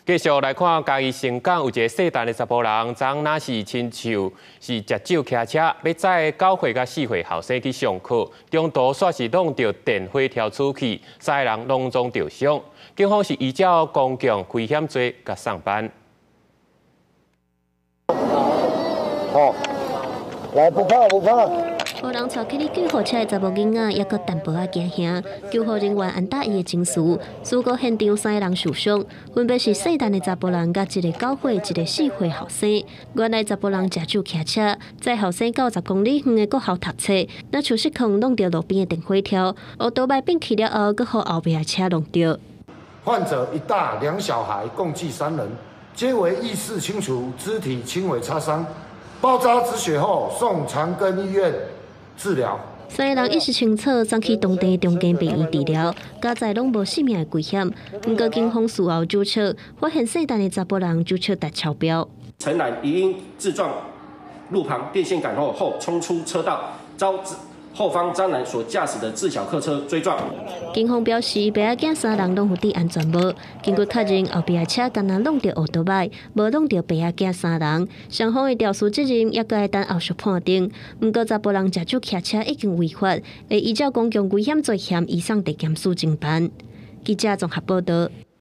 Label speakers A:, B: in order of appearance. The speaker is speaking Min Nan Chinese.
A: 繼續來看嘉義盛港有一个細膽的查埔人，昨昏若是親像是食酒騎車，欲載9歲佮4歲後生去上課，中途煞是挵著電火條出去，三个人攏總著傷。警方是依照公共危險罪共送辦。
B: 好，來不怕不怕。
C: 予人帶去救護車的查某囡仔，猶閣淡薄仔驚嚇，救護人員按捃伊的情緒。事故現場三个人受傷，分別是細膽的查埔人，佮一个9歲、一个4歲後生。原來查埔人食酒騎車，載後生到10公里遠的國校讀冊，若像失控挵著路邊的電火柱，烏多擺變去了後，閣予後壁的車挵著。
B: 患者一大兩小孩，共計三人，皆為意識清楚，肢體輕微擦傷，包紮止血後送長庚醫院治療。
C: 三个人意識清楚，送去當地中間病院治療，佳哉攏無性命的危險。毋過警方事後酒測，發現細膽的查埔人酒測達超標。
D: 陳男疑因自撞路旁電線桿後衝出車道，遭後方張男所駕駛的自小客車追撞。
C: 警方表示，爸仔囝三人攏有戴安全帽。根據確認，後壁的車敢若挵著歐多擺，無挵著爸仔囝三人。雙方的肇事責任猶閣愛等後續判定。毋過查埔人食酒騎車已經違法，會依照公共危險罪嫌移送地檢署偵辦。記者綜合報道。